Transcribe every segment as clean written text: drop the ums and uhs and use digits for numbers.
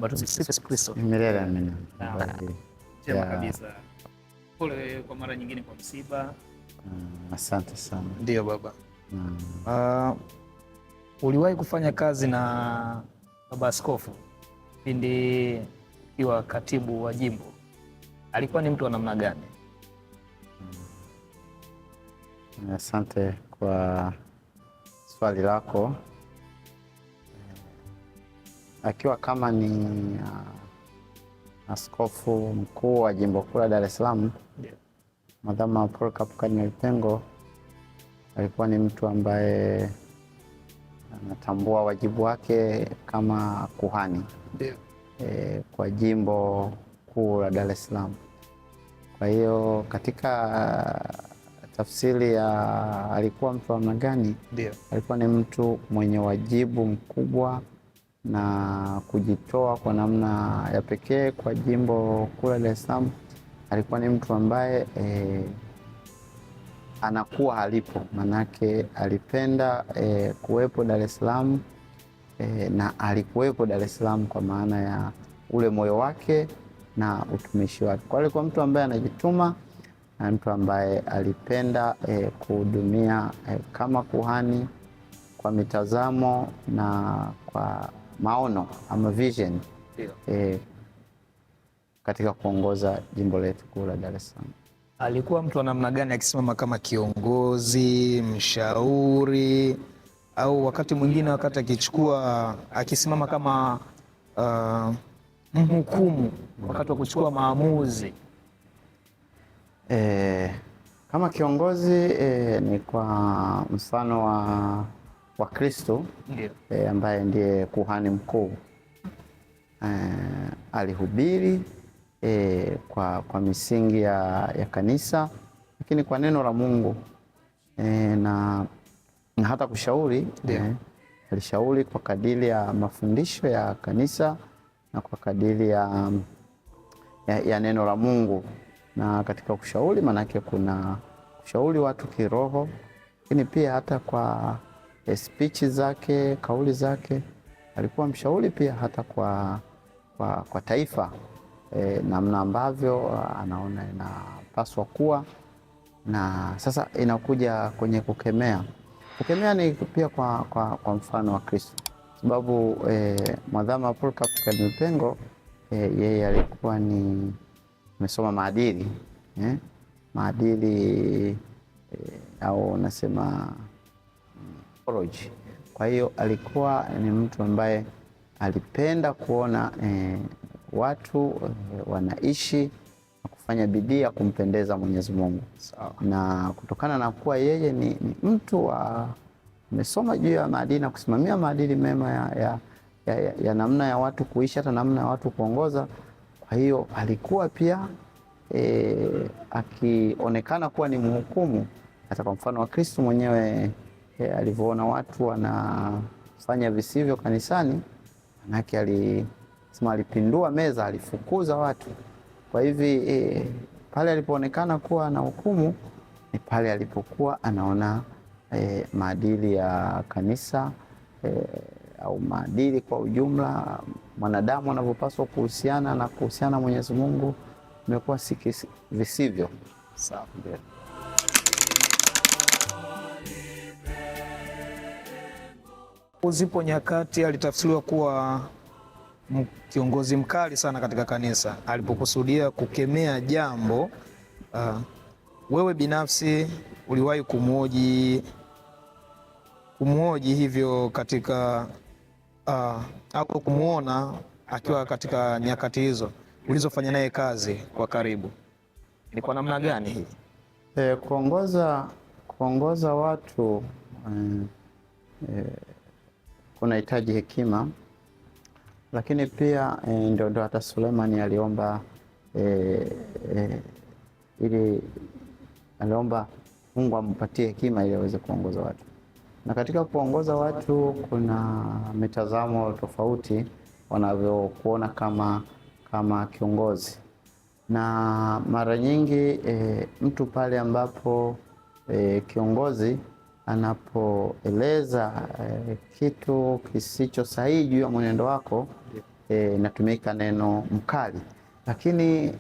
Baba, tumsifu Yesu Kristo. Milele amina. Chema kabisa. Pole kwa mara nyingine kwa msiba. Asante sana. Ndio baba. Uliwahi kufanya kazi na baba askofu pindi ukiwa katibu wa jimbo, alikuwa ni mtu wa namna gani? Asante kwa swali lako. Akiwa kama ni askofu mkuu wa jimbo kuu la Dar es Salaam, Mwadhama Polycarp Cardinal Pengo alikuwa ni mtu ambaye anatambua wajibu wake kama kuhani kwa jimbo kuu la Dar es Salaam. Kwa hiyo katika tafsiri ya alikuwa mtu wa namna gani, alikuwa ni mtu mwenye wajibu mkubwa na kujitoa kwa namna ya pekee kwa jimbo kuu la Dar es Salaam. Alikuwa ni mtu ambaye anakuwa alipo, manake alipenda kuwepo Dar es Salaam na alikuwepo Dar es Salaam kwa maana ya ule moyo wake na utumishi wake. Kwa alikuwa mtu ambaye anajituma na mtu ambaye alipenda kuhudumia kama kuhani kwa mitazamo na kwa maono ama vision katika kuongoza jimbo letu kuu la Dar es Salaam. Alikuwa mtu wa namna gani akisimama kama kiongozi, mshauri au wakati mwingine wakati akichukua akisimama kama mhukumu wakati wa kuchukua maamuzi? Kama kiongozi ni kwa mfano wa Kristo ambaye ndiye kuhani mkuu. Alihubiri kwa misingi ya kanisa, lakini kwa neno la Mungu na hata kushauri. Alishauri kwa kadiri ya mafundisho ya kanisa na kwa kadiri ya neno la Mungu. Na katika kushauri, manake kuna kushauri watu kiroho, lakini pia hata kwa speech zake, kauli zake, alikuwa mshauri pia hata kwa taifa namna ambavyo anaona inapaswa kuwa. Na sasa inakuja kwenye kukemea. Kukemea ni pia kwa mfano wa Kristo, sababu Mwadhama Polycarp Cardinal Pengo yeye alikuwa ni amesoma maadili maadili au nasema theology. Kwa hiyo alikuwa ni mtu ambaye alipenda kuona watu wanaishi na kufanya bidii ya kumpendeza Mwenyezi Mungu. Na kutokana na kuwa yeye ni mtu wa amesoma juu ya maadili na kusimamia maadili mema ya namna ya watu kuishi, hata namna ya watu kuongoza. Kwa hiyo alikuwa pia akionekana kuwa ni mhukumu, hata kwa mfano wa Kristo mwenyewe alivyoona watu wanafanya visivyo kanisani, manake alisema alipindua meza, alifukuza watu. Kwa hivi pale alipoonekana kuwa na hukumu ni pale alipokuwa anaona maadili ya kanisa au maadili kwa ujumla, mwanadamu anavyopaswa kuhusiana na kuhusiana Mwenyezi Mungu imekuwa si visivyo. Sawa. Zipo nyakati alitafsiriwa kuwa kiongozi mkali sana katika kanisa alipokusudia kukemea jambo. Wewe binafsi uliwahi kumhoji hivyo katika au kumuona akiwa katika nyakati hizo ulizofanya naye kazi kwa karibu, ni kwa namna gani hii? Kuongoza watu kunahitaji hekima, lakini pia ndio hata Sulemani aliomba ili aliomba Mungu ampatie hekima ili aweze kuongoza watu. Na katika kuongoza watu kuna mitazamo tofauti wanavyokuona kama kiongozi. Na mara nyingi mtu pale ambapo kiongozi anapoeleza kitu kisicho sahihi juu ya mwenendo wako, Inatumika neno mkali, lakini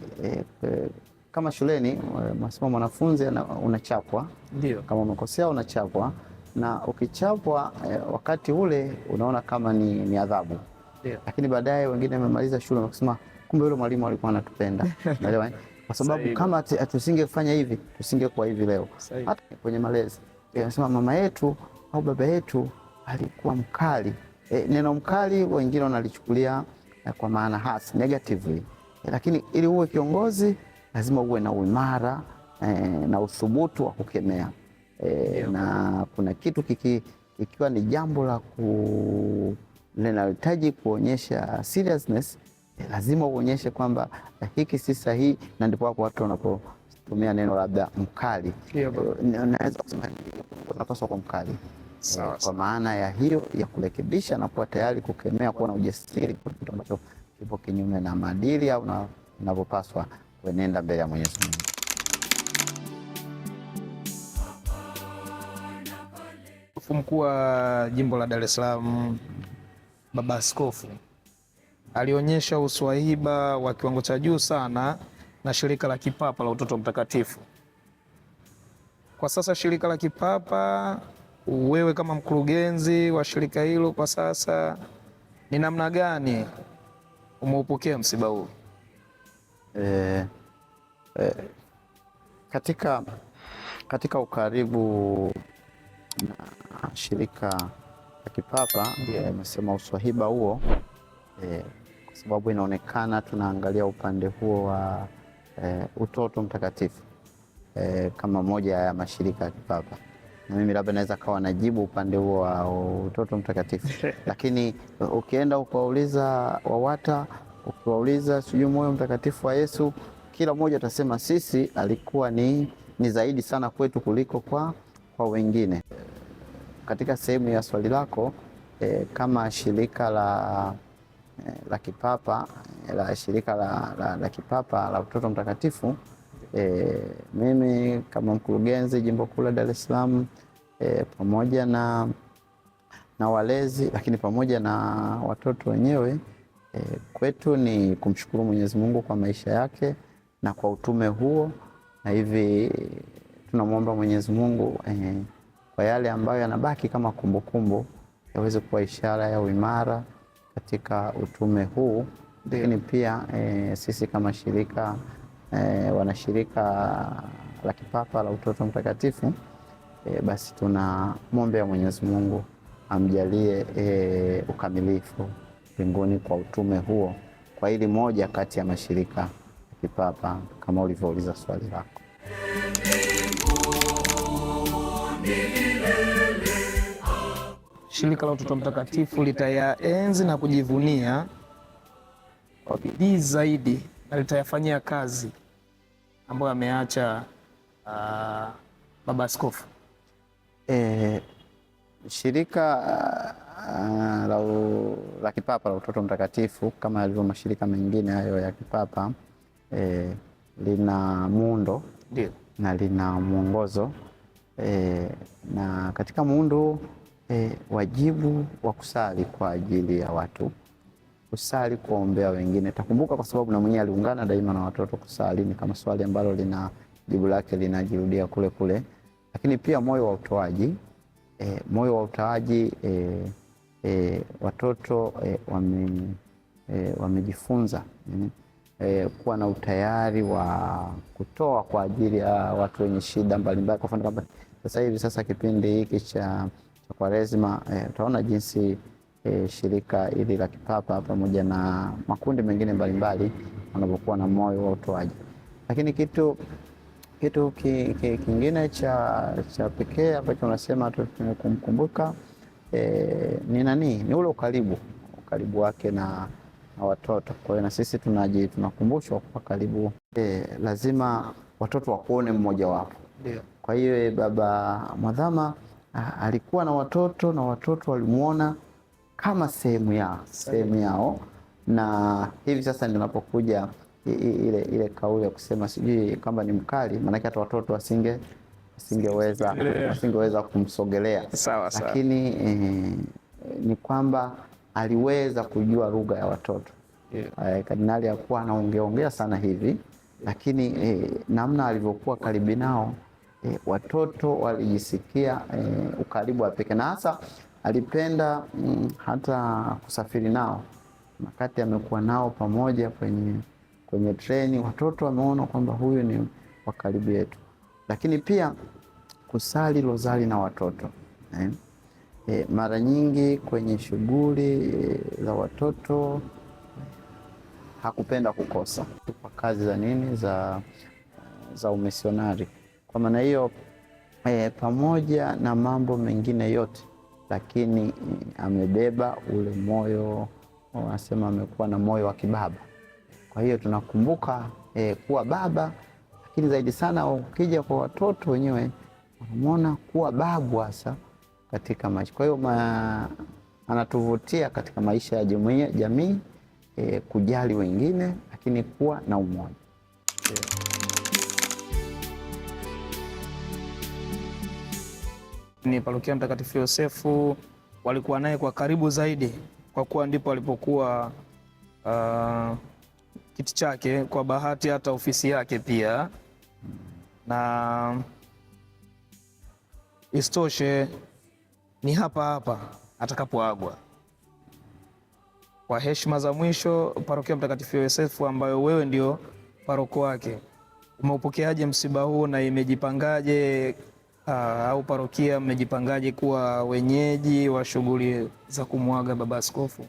kama shuleni masomo mwanafunzi unachapwa. Ndio. Kama umekosea unachapwa, na ukichapwa wakati ule unaona kama ni adhabu. Ndio. Lakini baadaye wengine wamemaliza shule wakasema kumbe yule mwalimu alikuwa anatupenda. Unaelewa? Kwa sababu Sahihi. kama tusingefanya hivi tusingekuwa hivi leo. Sahihi. Hata kwenye malezi anasema mama yetu au baba yetu alikuwa mkali. Neno mkali wengine wanalichukulia kwa maana hasi, negatively. Lakini ili uwe kiongozi lazima uwe na uimara na uthubutu wa kukemea. Na kuna kitu ikiwa ni jambo la linalohitaji kuonyesha seriousness, lazima uonyeshe kwamba hiki si sahihi, na ndipo hapo watu wanapotumia neno labda mkali. Ndio. Naweza kusema unapaswa kuwa mkali. Kwa maana ya hiyo ya kurekebisha na kuwa tayari kukemea, kuwa na ujasiri kwa kitu ambacho kipo kinyume na maadili au na inavyopaswa kuenenda mbele ya Mwenyezi Mungu. Askofu Mkuu wa Jimbo la Dar es Salaam Baba Askofu alionyesha uswahiba wa kiwango cha juu sana na shirika la kipapa la Utoto Mtakatifu. Kwa sasa shirika la kipapa, wewe kama mkurugenzi wa shirika hilo kwa sasa, ni namna gani umeupokea msiba huu? Katika ukaribu na shirika la kipapa, nimesema uswahiba huo, kwa sababu inaonekana tunaangalia upande huo wa Utoto Mtakatifu kama moja ya mashirika ya kipapa, na mimi labda naweza kawa najibu upande huo wa Utoto Mtakatifu lakini ukienda ukawauliza WAWATA, ukiwauliza sijui Moyo Mtakatifu wa Yesu, kila mmoja atasema sisi alikuwa ni zaidi sana kwetu kuliko kwa wengine. Katika sehemu ya swali lako, kama shirika la kipapa la shirika la kipapa la Utoto Mtakatifu, mimi kama mkurugenzi Jimbo Kuu la Dar es Salaam, pamoja na walezi, lakini pamoja na watoto wenyewe, kwetu ni kumshukuru Mwenyezi Mungu kwa maisha yake na kwa utume huo, na hivi tunamwomba Mwenyezi Mungu kwa yale ambayo yanabaki kama kumbukumbu yaweze kuwa ishara ya uimara katika utume huu. Lakini pia sisi kama shirika wanashirika la kipapa la Utoto Mtakatifu, basi tunamwombea Mwenyezi Mungu amjalie ukamilifu mbinguni kwa utume huo, kwa hili moja kati ya mashirika ya kipapa kama ulivyouliza swali lako. Shirika la Utoto Mtakatifu litayaenzi na kujivunia kwa bidii zaidi na litayafanyia kazi ambayo ameacha Baba Askofu. Shirika la kipapa la Utoto Mtakatifu kama yalivyo mashirika mengine hayo ya kipapa, lina muundo. Ndio. Na lina mwongozo, na katika muundo wajibu wa kusali kwa ajili ya watu, kusali kuombea wengine. Takumbuka kwa sababu na mwenyewe aliungana daima na watoto kusali, ni kama swali ambalo lina jibu lake linajirudia kule kule. Lakini pia moyo wa utoaji, moyo wa utoaji, watoto wamejifunza kuwa na utayari wa kutoa kwa ajili ya watu wenye shida mbalimbali. Kwa mfano kama sasa hivi, sasa kipindi hiki cha Kwaresma, utaona jinsi shirika hili la kipapa pamoja na makundi mengine mbalimbali wanapokuwa na moyo wa utoaji. Lakini kitu kingine cha pekee ambacho unasema kumkumbuka ni nani? Ni ule ukaribu wake na watoto. Kwa hiyo na sisi tunakumbushwa kwa karibu, lazima watoto wakuone mmoja wapo. Ndio. Kwa hiyo Baba Mwadhama alikuwa na watoto na watoto walimuona kama sehemu yao, na hivi sasa ninapokuja ile kauli ya kusema sijui kwamba ni mkali, maanake hata watoto wasingeweza kumsogelea. Sawa, sawa. Lakini ni kwamba aliweza kujua lugha ya watoto. Kardinali hakuwa anaongeaongea sana hivi, lakini namna alivyokuwa karibu nao watoto walijisikia ukaribu wa pekee, na hasa alipenda hata kusafiri nao. Wakati amekuwa nao pamoja kwenye treni, watoto wameona kwamba huyu ni wa karibu yetu. Lakini pia kusali rozari na watoto mara nyingi kwenye shughuli za watoto hakupenda kukosa kwa kazi za nini za umisionari. Kwa maana hiyo pamoja na mambo mengine yote, lakini amebeba ule moyo, wanasema amekuwa na moyo wa kibaba. Kwa hiyo tunakumbuka kuwa baba, lakini zaidi sana ukija kwa watoto wenyewe wanamwona kuwa babu hasa katika maisha. Kwa hiyo anatuvutia katika maisha ya jumuiya, jamii, kujali wengine, lakini kuwa na umoja. Ni parokia Mtakatifu Yosefu walikuwa naye kwa karibu zaidi, kwa kuwa ndipo alipokuwa kiti chake, kwa bahati hata ofisi yake pia. Na isitoshe ni hapa hapa atakapoagwa kwa heshima za mwisho parokia Mtakatifu Yosefu ambayo wewe ndio paroko wake. Umeupokeaje msiba huu na imejipangaje, au parokia mmejipangaje kuwa wenyeji wa shughuli za kumwaga baba askofu?